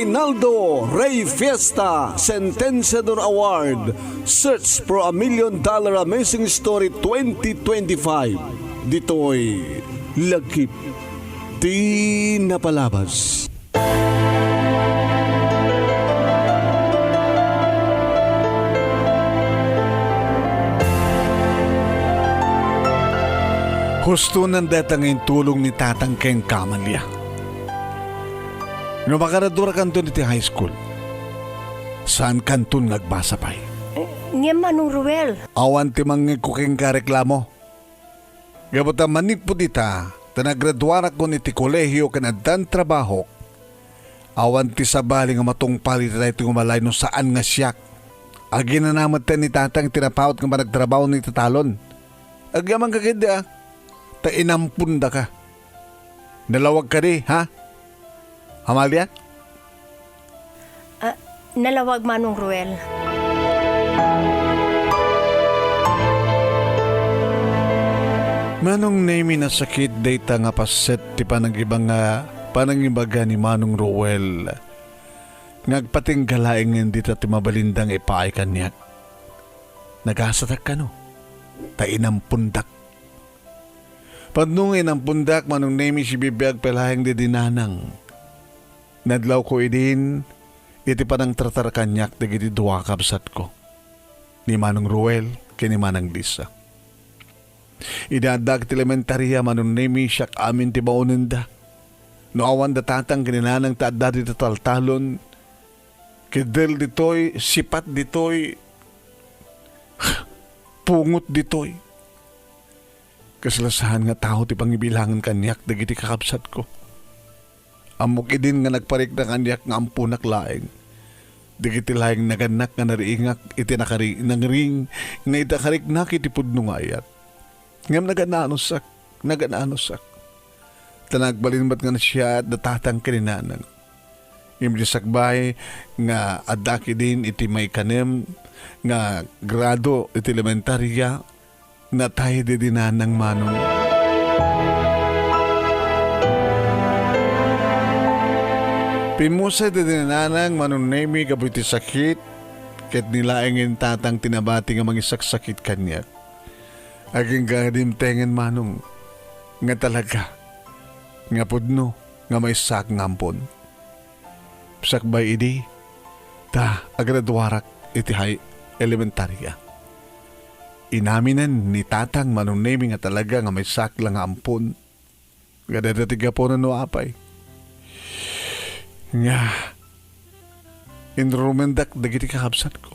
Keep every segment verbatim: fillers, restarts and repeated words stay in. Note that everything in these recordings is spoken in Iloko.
Naldo Rey Fiesta Sentenciador Award, Search for a Million Dollar Amazing Story twenty twenty-five. Ditoy Lagip ti Napalabas. Husto nanda dayta nga intulong ni Tatang ken Amalia. No makaraduarakanton iti high school, saankanton nga agbasa pay. Ngem, Manong Ruel. Awan ti mangngegko kenka a reklamo. Gapu ta manipud ita, ta nagraduarakon iti kolehio ken addan trabahok, awan ti sabali nga matungpal iti daytoy nga balay no saan nga siak. Aginana met ni Tatang ti napaut nga panagtrabaho ni tatalon. Agyamankadi, a, ta inampondaka. Nalawag kadi, ha? Amalia? Ah, nalawag, Manong Ruel. Manong Nemi, nasakit dayta nga paset ti panangiba-, nga panangibaga ni Manong Ruel. Nga agpatingga laengen dita ti mabalinda nga ipaay kaniak. Nagasatak kano? Ta inampondak. Pudno nga inampondak, Manong Nemi, sibibiag pay laeng didi nanang. Nadlawko idin iti panangtratar kaniak dagiti dua a kabsatko, ni Manong Ruel ken ni Manang Lisa. Idi addaak iti elementaria, Manong Nemi, siak amin ti baonenda. No awan da Tatang ken ni Nanang ta adda dita taltalon, keddel ditoy, sipat ditoy, pungot ditoy. Kasla saan nga tao ti pangibilangan kaniak dagiti kakabsatko. Ammok idin nga nagparikna kaniak nga amponak laeng dagiti laeng nagannak nga nariingak iti nakari-, nangring nga iti nakariknak iti pudno nga ayat. Ngem nagan-anusak, nagan-anusak. Ta nagbalin met nga nasayaat da Tatang ken ni Nanang. Ngem idi sakbay nga addaak idin iti maikanem nga grado iti elementaria, natay didi nanang, Manong. Pimmusay didi nanang, Manong Nemi, gapu iti sakit, ket ni laengen Tatang ti nabati nga mangisaksakit kaniak. Agingga dimtengen, Manong, nga talaga nga pudno nga maysaak nga ampon. Sakbay idi, ta agraduarak iti high elementaria. Inaminen ni Tatang, Manong Nemi, nga talaga nga maysaak la nga ampon. Nga dayta ti gapuna no apay nga inrumendak dagiti kakabsatko.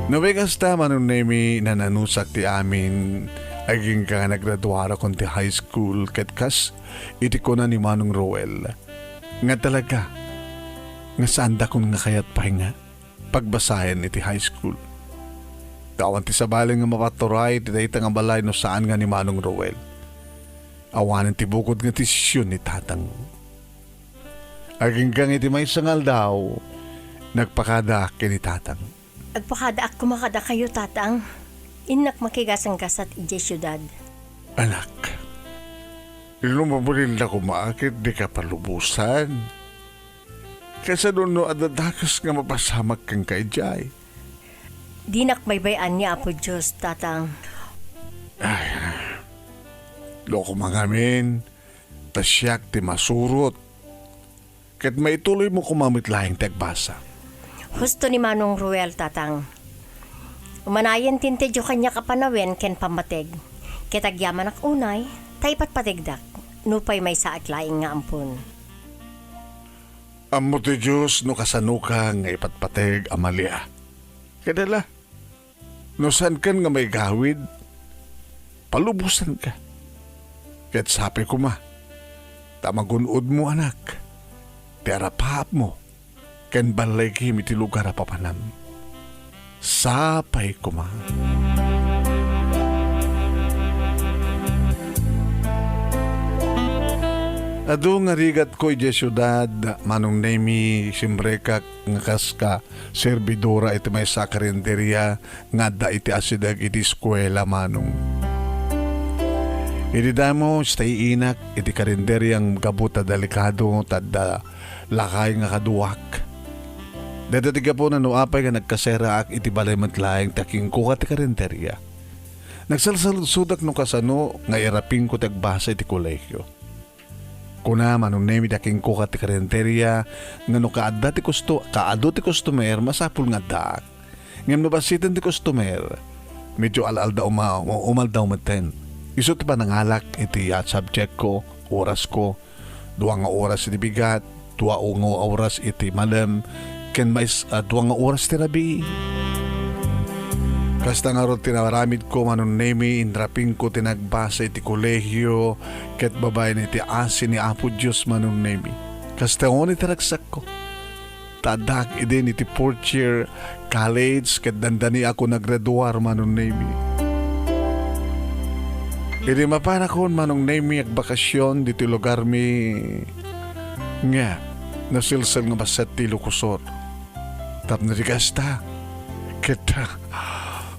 No kasta, Manong Nemi, nananusak ti amin, agingga nga nagraduarakon ti high school, ket kas iti kuna ni Manong Roel, nga talaga nga saandakon nga kayat pay nga pagbasaen iti high school. Ta awan ti sabali nga mapaturay iti dayta nga balay no saan nga ni Manong Roel. Awanen ti bukod nga desisyon ni Tatang. Agingga iti maysa nga aldaw, nagpakadaak ken ni Tatang. Agpakadaak koma kadakayo, Tatang. Innak makigasanggasat idiay siudad. Anak, no mabalinda koma ket dika palubosan. Kasano no adda dakes nga mapasamak kenka idiay? Dinak baybay-an ni Apo Dios, Tatang. Ay, no koma ngamin, ta siak ti masurot. Ket maituloymo koma met laeng ti agbasa. Husto ni Manong Ruel, Tatang. Umanayen ti intedyo kaniak a panawen ken pammateg. Ket agyamanak unay, ta ipatpategdak, nupay maysaak laeng nga ampon. Ammo ti Dios no kasanoka nga ipatpateg, Amalia. Ket ala, no saankan nga maigawid, palubosanka. Ket sapay koma, ta magun-odmo, anak, ti arapaapmo ken ballaykim iti lugar a papanam. Sapay koma. Adu nga rigatko idiay siudad, Manong Nemi, simrekak nga kas ka serbidora iti maysa a karinderia nga adda iti asideg iti eskuela, Manong. Idi damo, ista iinak iti karinderia nga gapu ta delikado, ta adda lakay nga kaduak. Dayta ti gapuna no apay nga nagkaseraak iti balay met laeng ti akingkuka ti karinderia. Nagsalsaludsodak no kasano nga irapingko ti agbasa iti kolegio. Kuna Manong Nemi ti akingkuka ti karinderia nga no kaadda ti kusto-, kaadu ti customer, masapul nga addaak. Ngem no bassiten ti customer, medyo al-alda uma-, umaldaw metten. Isu ti panangalak iti, ah, subject ko, oras ko, dua nga oras iti bigat, dua nga oras iti malem, ken mais-, ah, dua nga oras ti rabii. Kasta ngarud ti naaramidko, Manong Nemi, inrapingko ti nagbasa iti kolegio, ket babaen iti asi ni Apo Dios, Manong Nemi. Kasta unay ti ragsakko. Ta addaak idin iti fourth year college ket dandani ako naggraduar, Manong Nemi. Idi mapanakon, Manong Nemi, agbakasyon ditoy lugarmi nga nasilsel nga bassit ti Ilocos Sur. Tapno di kasta, ket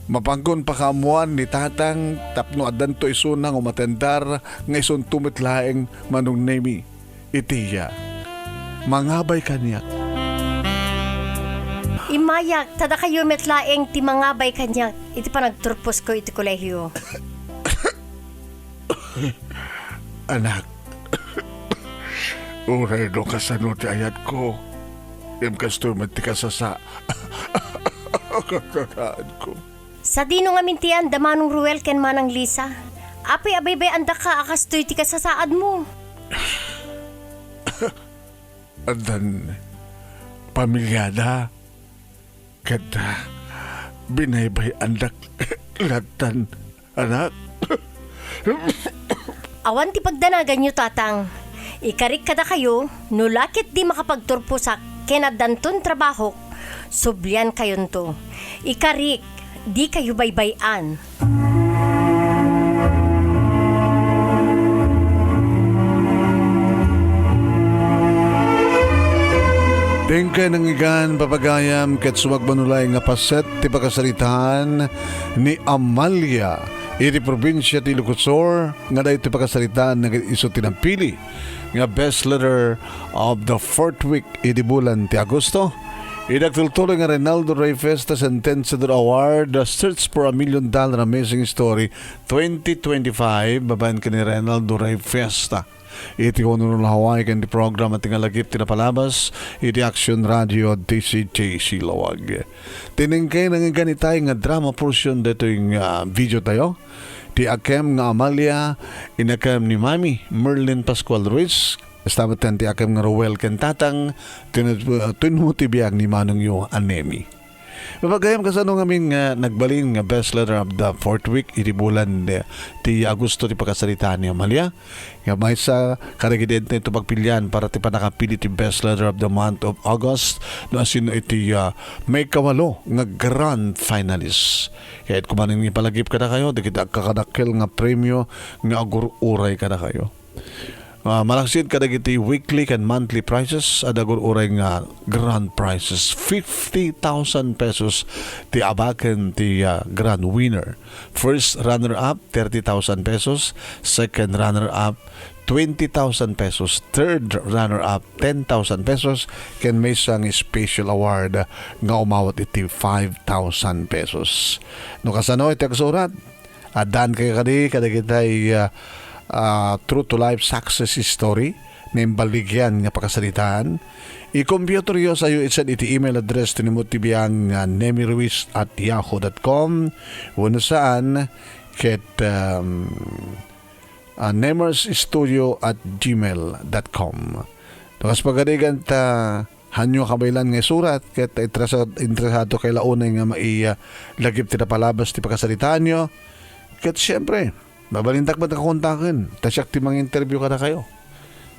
mapankon pakaammoan ni Tatang tapno addanto isuna nga umatendar nga isunto met laeng, Manong Nemi. Iti, ah, mangabay kaniak. Immayak, ta dakayo met laeng ti mangabay kaniak iti panagturposko iti kolegio. Anak, uray no kasano ti ayatko, ngem kastoy met ti kasasa-, kasasaadko. Sadino ngamin ti anda, Manong Ruel ken Manang Lisa? Apay a baybay-andaka a kastoy ti kasasaadmo? Addan pamiliada, ket binaybay-andak lattan, anak. Awan ti pagdanaganyo, Tatang. Ikarik kadakayo, no la ketdi makapagturposak ken addanton trabahok, subliankayonto. Ikarik, dikayo baybay-an. Dengkay nangigan, papagayam, ket sumagmamano laeng nga paset ti pakasaritaan ni Amalia iti probinsia ti Ilocos Sur, nga daytoy pakasaritaan nga isu ti napili nga Best Letter of the Fourth Week idi bulan ti Agosto. Idi agtultuloy nga Reynaldo Rey Fiesta Sentenciador Award, The Search for a Million Dollar Amazing Story twenty twenty-five, babaen ken ni Reynaldo Rey Fiesta. Iti Honolulu, Hawaii, ken ti programa ti Ngalagip ti Napalabas iti Action Radio D C J C Laoag. Tinengkay nangigan itay nga drama portion daytoy nga video tayo. Ti Akem nga Amalia, inakem ni Mami Merlin Pascual Ruiz, kasta met ti Akem nga Ruel ken Tatang, tinu-, tunmo ti biag ni Manongyo a Nemi. Mapagayam, kasano ngamin nga nagbalin nga Best Letter of the Fourth Week iti bulan, eh, ti Agosto ti pakasaritaan ni Amalia? Nga maysa kadagiti ento pagpilian para ti pannakapili ti Best Letter of the Month of August, no asino iti, ah, maikawalo nga grand finalist. Kayatko manen nga ipalagip kadakayo dagiti agkakadakkel nga premio nga agur-uray kadakayo. Ah, malaksid kadagiti weekly ken monthly prizes, adda agur-uray nga grand prizes. Fifty thousand pesos ti abaken ti, ah, grand winner. First runner-up, thirty thousand pesos. Second runner-up, twenty thousand pesos. Third runner-up, ten thousand pesos. Ken maysa nga special award nga umawat iti five thousand pesos. No kasano iti agsurat? Addaankayo kadi kadagitay, ah, ah, true to life success story nga imballigian nga pakasaritaan. I-computer yo sa iyo, isend iti email address ti ni Mutibiang nga nemiruiz at yahoo dot com, wenno saan ket, um, ah, nemersstudio at gmail dot com. No kas pagarigan ta, hanyo kabaylan nga isurat, ket interesad-, interesado kay launay nga mai-, ah, lagip ti napalabas ti pakasaritaanyo. Ket siempre, mabalindak met nga kontaken, ta siak ti manginterview kadakayo.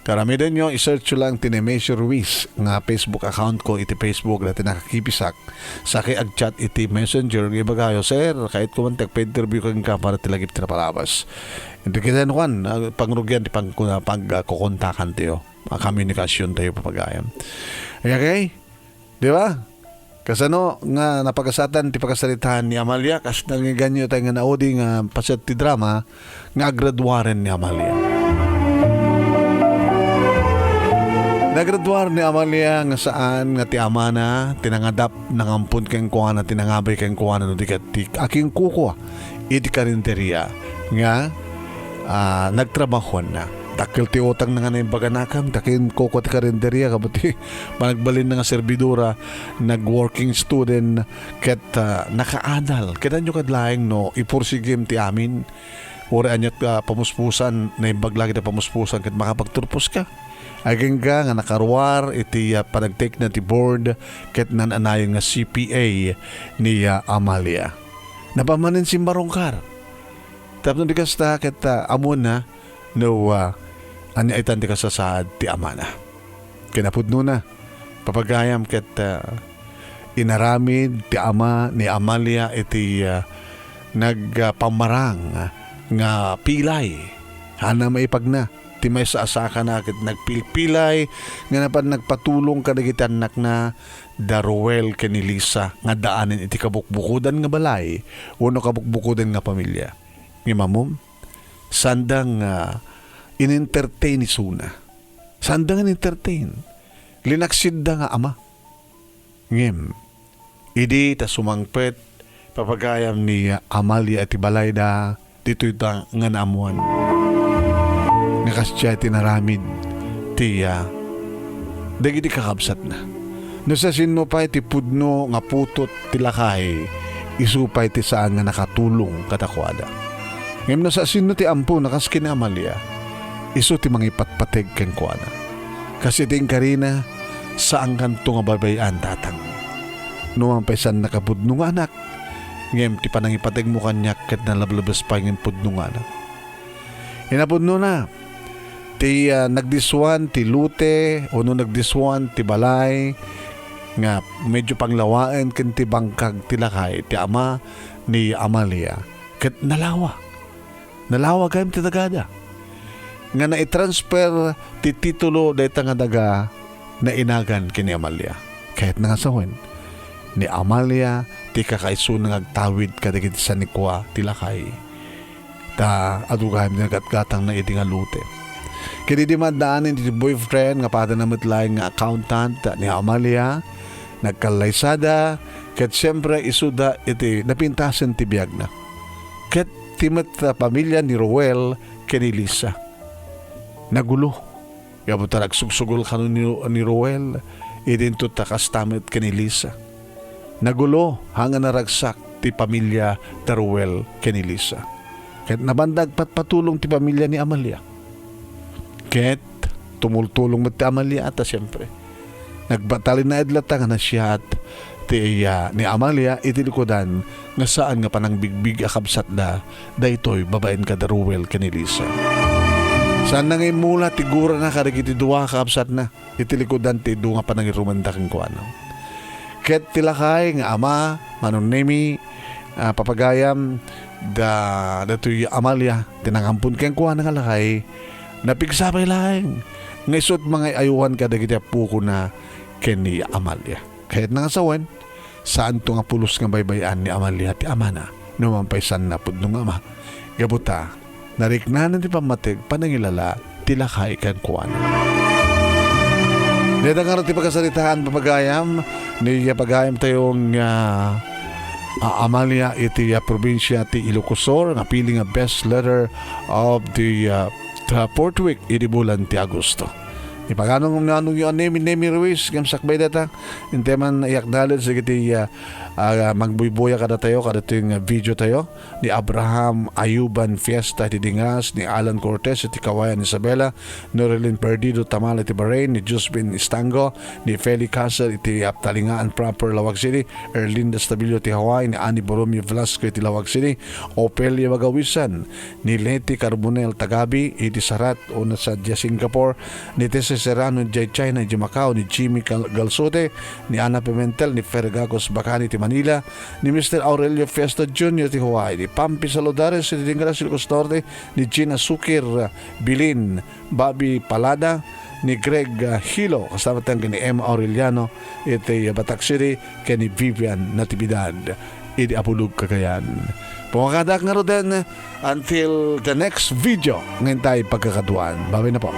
Karamidenyo, i-search yo lang ti Nemesio Ruiz nga Facebook account ko iti Facebook, dati nakakipisak. Sakay ag-chat iti Messenger nga ibagayo, "Sir, kayatko man ti agpa-interview kenka para ti lagip ti napalabas." Iti kitaen kuan, ah, pangrugian ti pang-, pag-, ah, kukontakan tayo. Ah, komunikasion tayo papagayam. Okay? Di ba? Kasano nga napagasatan ti pakasaritaan ni Amalia? Kas nangiganyo tayo nga naudi nga paset ti drama nga agraduaren ni Amalia. Nagraduar ni Amalia nga saan nga ti amana ti nangadap, nangampon kenkuana, ti nangabay kenkuana, no di ket ti akingkukua iti karinderia nga, ah, nagtrabahoanna. Dakkel ti utangna nga naimbaganakan, ta kenkuana ti karinderia, gapu ti panagbalinna nga servidora, nag-working student, ket, ah, nakaadal. Kitaenyo kad laeng no ipursigim ti amin, uray aniat, ah, pamuspusan, naimbag la ket pamuspusan, ket makapagturposka. Agingga nga nakaruar iti, ah, panagtekna ti board, ket naan-anayon nga C P A ni, ah, Amalia. Napaman simmarungkar. Tapno di kasta ket, ah, ammoenna no, ah, ania itan ti kasasaad ti amana. Kinapudnona, papagayam ket, ah, inaramid ti ama ni Amalia iti, ah, nagpammarang nga pilay. Haan a maipagna ti maysa a sakana ket nagpilpilay nga napan nagpatulong kadagiti annakna da Ruel ken ni Lisa nga addaanen iti kabukbukodan nga balay wenno kabukbukodan nga pamilia. Ngem ammom, saanda nga in-entertain isuna. Saanda nga in-entertain. Linaksidda nga ama. Ngem, idi ta sumangpet, papagayam ni Amalia iti balayda, ditoy ta nga naammoan nga kasdiay ti inaramid ti, ah, dagiti kakabsatna. No siasino pay ti pudno nga putot ti lakay, isu pay ti saan nga nakatulong kadakuada. Ngem no siasino ti ampo na kas ken ni Amalia, isu ti mangipatpateg kenkuana. Kas iti inkarina, saankanto nga baybay-an, tatang. No man pay saan nakapudno nga anak, ngem ti panangipategmo kaniak ket nalablabes pay nga impudno nga anak. Inapudnona ti, ah, nagdiswan ti lote wenno nagdiswan ti balay nga medyo panglawaen ken ti bangkag ti lakay ti ama ni Amalia. Ket nalawa. Nalawa gayam ti dagada. Nga naitransfer ti titulo dayta nga daga nainagan ken ni Amalia. Kayatna nga sawen, ni Amalia ti kakaisuna nga agtawid kadagiti sanikua ti lakay. Ta adu gayam ti nagatgatangna idi nga lote. Ket idi maaddaanen iti boyfriend nga padana met laeng nga accountant ni Amalia, nagkallaysada, ket siempre isuda iti napintasen ti biagna. Ket ti met a pamilia ni Roel ken ni Lisa. Nagulo. Gapu ta nagsugsugol kano ni, ni Roel, idinto ta kasta met ken ni Lisa. Nagulo, haan nga naragsak ti pamilia da Roel ken ni Lisa. Ket napan da agpatpatulong ti pamilia ni Amalia. Ket tumultulong met ti Amalia, ta siempre, nagbatalinaed latta nga nasiat ti iya ni Amalia iti likudan nga saan nga panangbigbig a kabsatda daytoy babaen kada Ruel ken ni Lisa. Saanna nga immula ti gurana kadagiti dua a kabsatna iti likudan ti adu nga panangirumenda kenkuana. Ket ti lakay nga ama, Manong Nemi, ah, papagayam, da, datoy Amalia, ti nangampon kenkuana nga lakay, napigsa pay laeng nga isu ti mangay-ayuan kadagiti appokona ken ni Amalia. Kayatna nga sawen, saanto nga pulos nga baybay-an ni Amalia ti amana, no man pay saanna pudno nga ama. Gapu ta, nariknanan ti pammateg, panangilala ti lakay kenkuana. Dayta ngarud ti pakasaritaan, papagayam, ni pagayam tayo nga, ah, Amalia iti, ah, probinsia ti Ilocos Sur, nga pili nga best letter of the, ah, the fourth week idi bulan ti Agosto. Ipagano nga nung yu a Nemi, Nemi Ruiz, ngem sakbay data, intay man i-acknowledge dagiti, ah, ah, magbuybuya kadatayo, kadatoy nga video tayo, ni Abraham Ayuban Fiesta iti Dingas, ni Alan Cortez iti Kawayan, Isabela, Norelin Perdido Tamala iti Bahrain, ni Josephine Istango, ni Feli Castle iti Aptalingaan proper, Laoag City, Erlinda Stabilio iti Hawaii, ni Annie Borromeo Velasco iti Laoag City, Ofelia Bagawisan, ni Leti Carbonel Tagabi iti Sarat, una sadiay Singapore, ni Tessa Serrano diay China, idiay Macau, ni Jimmy Gal-, Galsote, ni Ana Pimentel, ni Fer Gagos Bacani iti Manila, ni Mister Aurelio Fiesta Junior iti Hawaii, ni Pampi Saludares iti Dingaras, Ilocos Norte, ni Gina Sukir, Bilin, Bobby Palada, ni Greg, ah, Hilo, kasta met ken ni Emma Aureliano iti Batac City, ken ni Vivian Natividad iti Apolog, Cagayan. Pumakadak ngaruden, until the next video, nga intay pagkakaduan. Babay na po.